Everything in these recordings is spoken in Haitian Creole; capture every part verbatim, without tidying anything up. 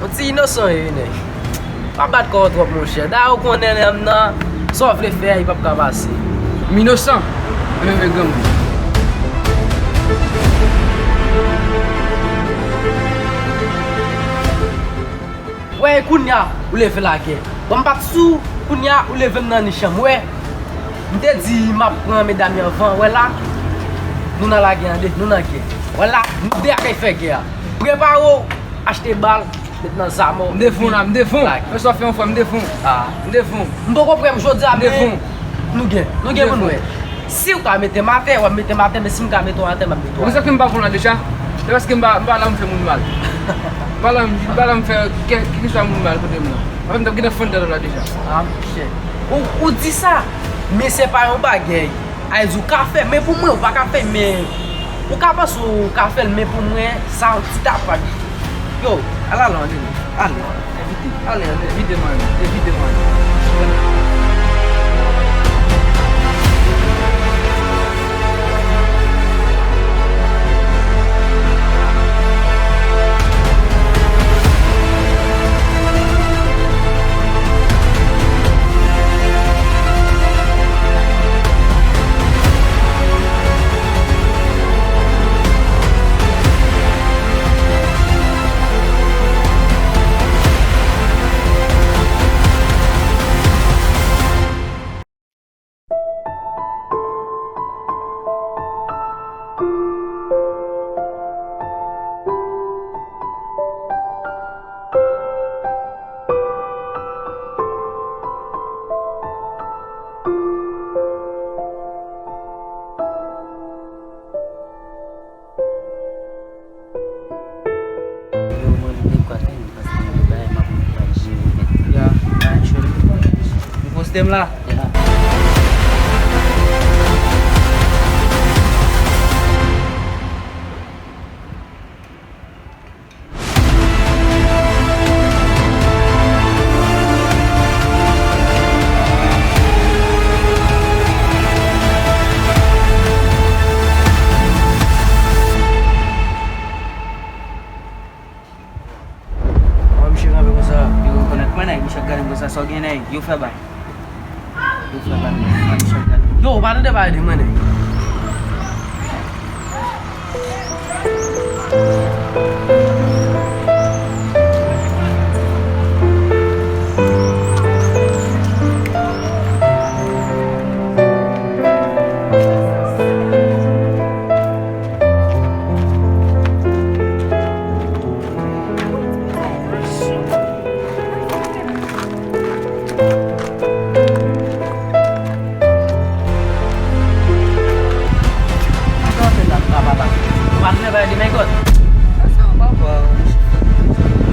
Yon ti inosan w ye wi, nèg. Pa bat kò w twòp, monchè. Dayè, ou konnen nèg m nan, sa w vle fè a, li p ap ka pase. M inosan? Mwen menm e granmoun. Wè, e kounye a, ou leve lagè. Bon, m pa t sou, kounye a, ou leve m nan nich an. M wè, m te di m ap pran medam yo anvan. Wè la, nou nan lagè an de, nou nan gè. Wè la, nou de a kay fè gè a. Prepare w, achte bal, met nan zam ou. M devan w la, m devan w. Lagè. Mwen sa fè yon fwa, m devan w. Ah. M devan w. M poko prè pou jodi a, men nou gen, nou gen pou nou wè. Si w ka mete m atè, w ap mete m atè, men si m ka mete w atè, m ap mete w atè. Ou konn sa ke m pa bon la deja? Se paske m pa, m pa la m fè moun mal. M pa la, m pa la m fè kè, kèlkeswa moun mal kote m nan. Anfen, m t ap gentan fann tèt ou la deja. Ah, monchè. Ou, ou di sa, men se pa yon bagay. Ay di ou ka fè, men pou mwen, ou pa ka fè, men ou ka panse ou ka fè l, men pou mwen, sa yon ti tapaj. Yo, al, al, al, al. Ale, ale, vide mwen, vide mwen. Yo, mwen, m te kwè, paske m gen bagay m ap, m ap jere nèt. Ya, pa chou. Ou poste m la? Ya. Kòman misye kanpe konsa? Yo rekonèt mwen, nèg. Misye ap gade m konsa, sa w gen, nèg? Yo fè bal. Yo fè bal, nèg. Misye ap gade m. Yo, ou pa tande pale de mwen, nèg.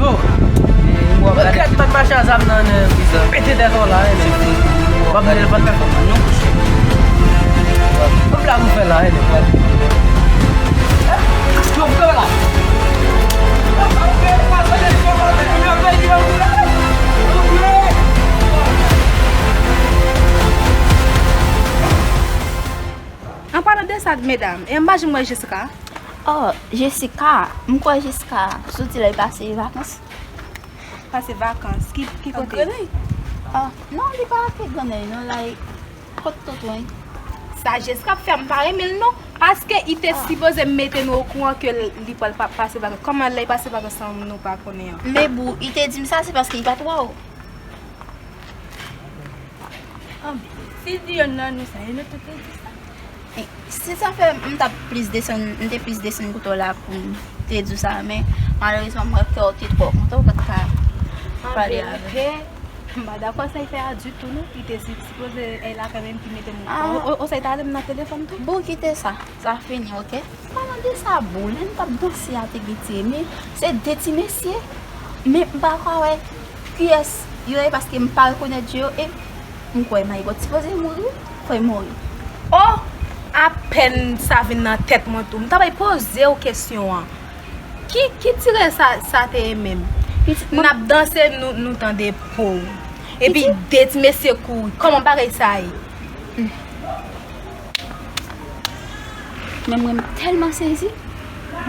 Yo, mwen krèt pa t mache a zam nan, nan pete tèt ou la, hein, nèg. W ap mete l pa t fè fòm, non? Bon, blag ou fè la, hein, nèg. Yo, fè la. An palan de sa, medam, e m pa janm wè Jessica. Oh, Jessica, m kwè Jessica soti lè l pase vakans. Pase vakans, ki, ki kote? Oh, non, li pa te Granlay, non, like, kot Totwen. Sa Jessica ap fè, m pa renmen l, non. Paske i te sipoze mete nou okouran ke l, li pral pa, pase vakans. Kòman lè l pase vakans san nou pa konnen an? Men boo, i te di m sa, se paske i pa t wè w. Anben, si l di yonn nan nou sa, e nou tout te di sa. E, se sa fè m t ap plis desann, m te plis desann kote w la pou m te di w sa, men malerezman, m wè kè w te twò kontan, ou pa t ka pale avè m. An verite, m pa dakò sa l fè a ditou, non. Li te si, sipoze, e, lakay mwen ki mete m okouran. O, o, o, sa l t ale m nan telefòn tou. Bon, kite sa. Sa fini, oke? Palan de sa, boo, lè n t ap danse a te gen ti, men se de ti mesye, men m pa ka wè kiyès yo ye paske m pa rekonèt je yo e m kwè Mayigot sipoze mouri, fò l mouri. Oh! Apèn sa vin nan tèt mwen tou. M ta bay poze w kesyon an. Ki, ki ti rèl sa, sa te ye menm? N ap danse, nou, nou tande pow. Epi de ti mesye kouri. Kòman bagay sa ye? Men mwen, m tèlman sezi,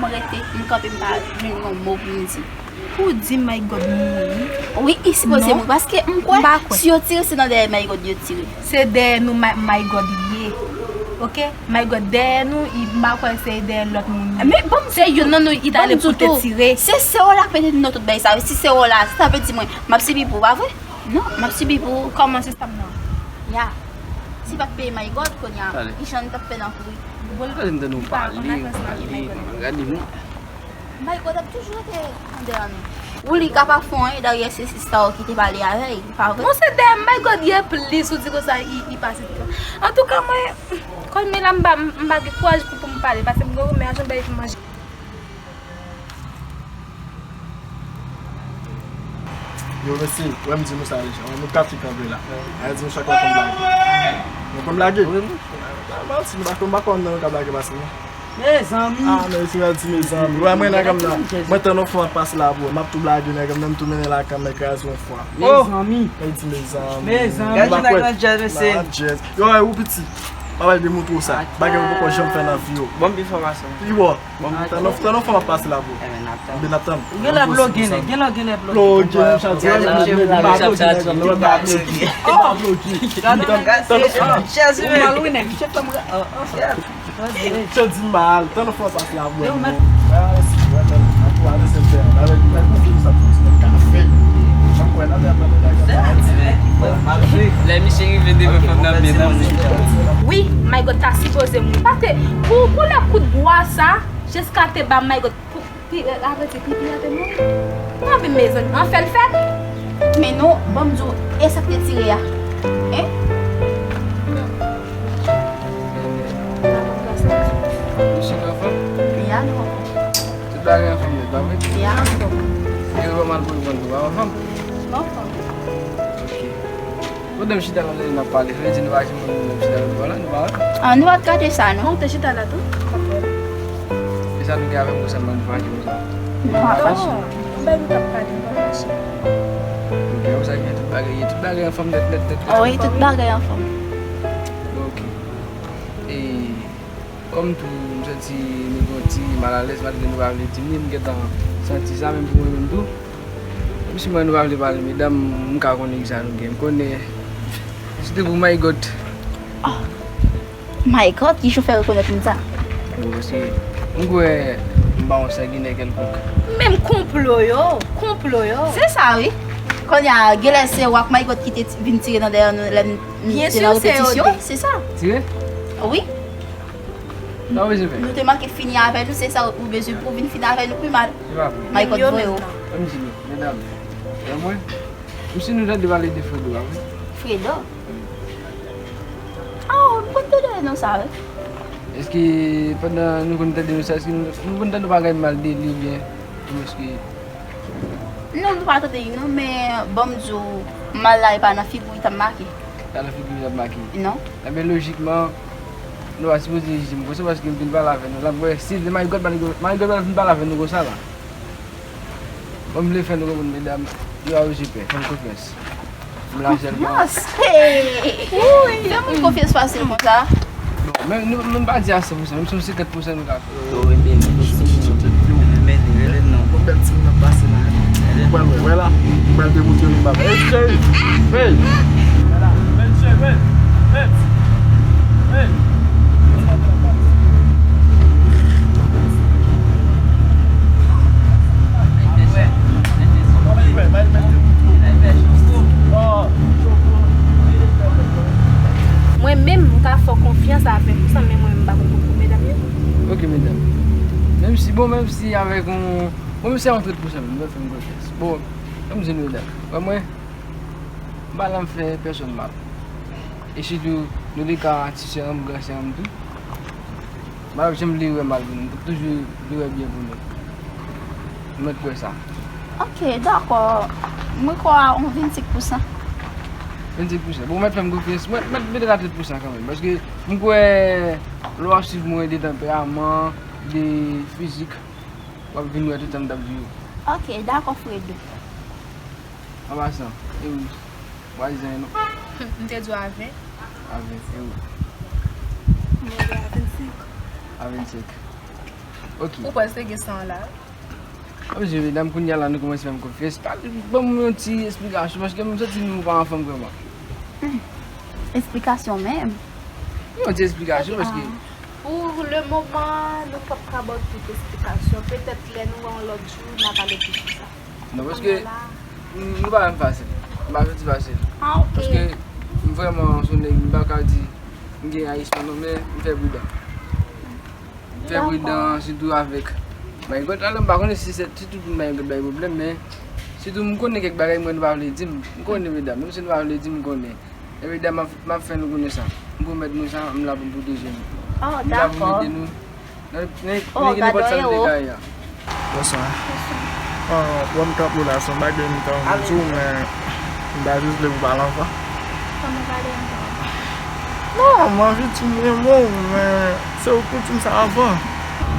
mwen rete, m kanpe, m pa jwenn yon mo pou m di. Pou di My God mouri. Wi, li sipoze mouri. Paske m kwè, si yo tire, se nan dèyè My God yo tire. Se dèyè nou My, My God ye. Oke? My God dèyè nou, li, m pa kwè se dèyè lòt moun ye. Men bon, se youn nan nou ki t ale pou te tire. Se sè w la k mete nou nan tout bagay sa yo. Si se w la, sa vle di mwen, m ap sibi pou ou, pa vre? Non, m ap sibi pou ou. Kòman sistèm nan? Ya. Si pa t peye My God, kounye a, ki jan n t ap fè nan kouri? Gade m tande w pale, w pale, gade m. My God ap toujou rete anndan nou. Ou li ka pa fon, e dayè se sista w ki te pale avè l, pa vre? Bon, se dèyè My God ye plis, ou di konsa, li, li pase tout la. Antouka, mwen, kòm men la, m pa, m pa gen kouraj pou, pou m pale, paske m gen yon mè a janm bay pou manje. Yo, mesye, wè m di nou sa deja, wè nou kat ki kanpe la. A di nou chak la konn blage. Nou konn blage? Wi, monchè. Ba manti, nou pa konn, pa konn nan nou ka blage pase nou. Mezanmi. Ah, men si mwen di mezanmi. Wè mwen nan gam nan. Mwen tann yon fanm ap pase la pou mwen. M ap tou blage nan gam nan, m tou mennen lakay mwen kraze yon fwa. Mezanmi. Mwen di mezanmi. Mezanmi. Gad jan nèg nan djèz, mesye. Nan djèz. Yo, wè ou piti. M ap al demontre w sa. Bagay ou poko janm fè nan vi w. Bon, pi fò pase. Pi wò. Bon, tann yon, tann yon fanm ap pase la pou. Enben, n ap tann. Enben, n ap tann. Ou gen lè bloge, nèg. Gen lè, gen lè bloge. Bloge, m chante. Mwen pa bloge, nèg. Mwen pa bloge. Mwen pa bloge. Gade, gade, gade. Ou mal, wi, nèg. Chèf fanm, oh, oh. Chèf di mal. Tann yon fanm ap pase la pou. Yo, mèt. Lè misye rive devan fanm nan, medam. Wi, My God ta sipoze mouri. Pase pou, pou lè kout bwa sa, Jessica te ba My God pou, pi, apre ti pipi a te mouri. Mwen anvi mezanmi, an fè l fèt. Men non, ban m di w, e sa k te tire a? Hein? Misye gen anfòm? Ya, non. Tout bagay anfòm nèt, pa vre? Ya, anfòm. Yo pa mal pou yo konn tou, pa anfòm? Anfòm. Ok. Pandan m chita la, n ap pale, sa vle di nou pa janm konn nou menm chita lòt bò la, nou pa wè? Ah, nou pa t gade sa, non. Ou te chita la tou? E sa nou gen avè m konsa, nou fache konsa? Nou pa fache. Non, m bay nou t ap pale, nou pa fache. Ok, konsa gen tout bagay, tout bagay anfòm nèt, nèt, nèt, nèt. Wi, tout bagay anfòm. Ok. E, kòm tou, m santi nou gen yon ti malalèz, malgre nou pa vle di m li, m gentan santi sa, menm pou mwen menm tou. Menm si mwen nou pa vle pale medam, m ka konnen kisa nou gen. M konnen, si te pou My God. Oh. My God, ki jan w fè rekonèt moun sa? Bon, paske m kwè m pa yon sanginè kèlkonk. Menm konplo yo, konplo yo. Se sa, wi. Kounye a, genlè se w ak My God ki te ti-, vin tire nan dèyè nou lè n te nan repetisyon. Se sa. Tire? Wi. Sa w bezwen fè? Nou te manke fini avè nou, se sa ou bezwen pou w vin fini avè nou pi mal. Se pa vre. My God voye w. Ban m di nou, medam, wè mwen, m si nou tande pale de Fredo, pa vre? Fredo? Oh, m konn tande non sa, wi. Èske pandan nou konn tande non sa, èske nou, nou konn tande yon bagay mal de li oubyen, oubyen èske Non, nou pa tande li non, men ban m di w, mal la e pa nan figi w li t ap make. Pa nan figi w li t ap make? Non. Enben, lojikman, nou pa sipoze jije m konsa paske m vin pale avè nou. L ap wè, si My God pa, My God pa vin pale avè nou konsa la. Bon, m vle fè nou konprann, medam, yo a oze pè, fè m konfyans. M la sèlman. Konfyans? Hey! Fè moun konfyans fasil konsa. Bon, men nou, nou pa di a san pou san, menm si yon senkant pou san nou ka fè. Yo, enben, nou kontinye. Enben, rele non. Yon bèl timoun ap pase la. Ou pral wè, wè la. Ou pral demontre nou bagay. Hey, cheri! Hey! Hey! Mwen menm, m ka fè w konfyans avèk ou, san men mwen menm m pa konn kòman medam yo. Ok, medam. Menm si, bon, menm si avèk yon, bon, menm si a yon trant pou san, nou fè m konfyans. Bon, kòm di medam, wè mwen, m pa la m fè pèsòn mal. E sitou, nou de ka ti sè an m, gran sè an m tou. M pa janm vle wè mal pou nou, m toujou vle wè byen pou nou. Nou mèt kwè sa. Ok, dakò. Mwen kwè a yon vennsenk pou san. Vennsenk pou san. Bon, ou mèt fè m konfyans. Mwen, mèt mete la trant pou san kanmenm. Paske m kwè lè w ap swiv mwen de tanperaman, de fizik, w ap vin wè tout sa m t ap di yo. Ok, dakò, Fredo. An pasan, e ou? Vwazin nou. M te di w a ven. A ven, e ou? Mwen te a vennsenk. A vennsenk. Ok. Ou kwè se gen san la? Ap di medam, kounye a la nou kòmanse fè m konfyans. Pa, ban m yon ti esplikasyon, paske m santi nou pa anfòm vrèman. Esplikasyon menm? Yon ti esplikasyon, paske pou le moman, nou p ap ka ba w tout esplikasyon. Petèt lè nou wè yon lòt jou, n a pale plis sou sa. Non, paske nou pa menm fasil. M pa santi fasil. Ah, ok. Paske m vrèman se yon nèg, m pa ka di m gen ayisman non, men m fè pridan. M fè pridan, sitou avèk Marinette. Alò, m pa konnen si se, si tout moun Marinette bay pwoblèm, men sitou m konnen kèk bagay, mwen nou pa vle di m. M konnen medam, menm si nou pa vle di m, m konnen. E medam, m ap, m ap fè nou konnen sa. M pwomèt nou sa, m la pou m pwoteje nou. Oh, m la pou m ede nou. Nan, nan, nan nenpòt sa nou te ka ye a. Bonswa. Ah, bon, m kanpe la, se yon bagay m ta renmen di w, men m ta jis vle pou pale anvan. Kòman pale anvan? Non, m anvi di m renmen w, men se ou k pou di m sa anvan.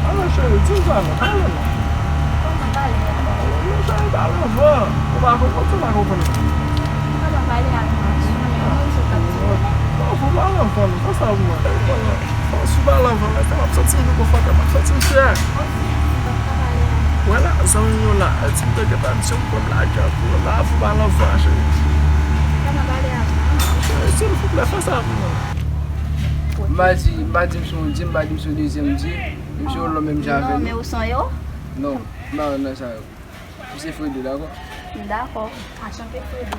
Alò, cheri, di m sa non, pale non. Kòman pale anvan? Non, cheri, pale anvan. Ou pa konprann, ou pa konprann. Kòman pale anvan? Sou men mwen, sou kap di mwen. Non, fò pale anvan non, fò sa pou mwen. Fò, si w pale anvan, lè sa m ap santi m pi konfòtab, m ap santi m fyè. Wè la, zanmi m yo la, di m te gentan di yo m konn lage pou yo la, fò pale anvan, cheri. Kòman pale anvan? Cheri, silvouplè, fè sa pou mwen. M pa di, m pa di m se yon Di, m pa di m se yon dezyèm Di. M se yon lòm menm jan avè nou. Non, men ou se yon yo? Non, m pa nan sa yo. M se Fredo, dakò? Dakò. Anchante, Fredo.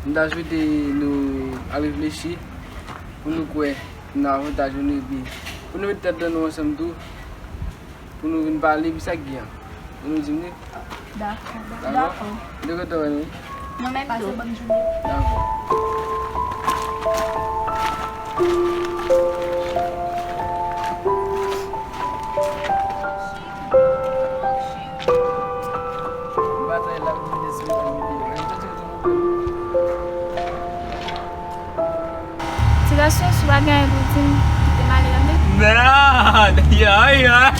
M ta swete nou al reflechi pou nou kwè nan avantaj nou epi pou nou met tèt dan nou ansanm tou, pou nou vin pale, epi sa k gen an, pou nou di m li. Dakò, dakò. Dakò? M te kontan wè nou. Nou menm tou. Pase bòn jounen. Dakò. Ti gason, si w pa gen anyen pou w di m, kite m ale, tande? Nan, ya, ya.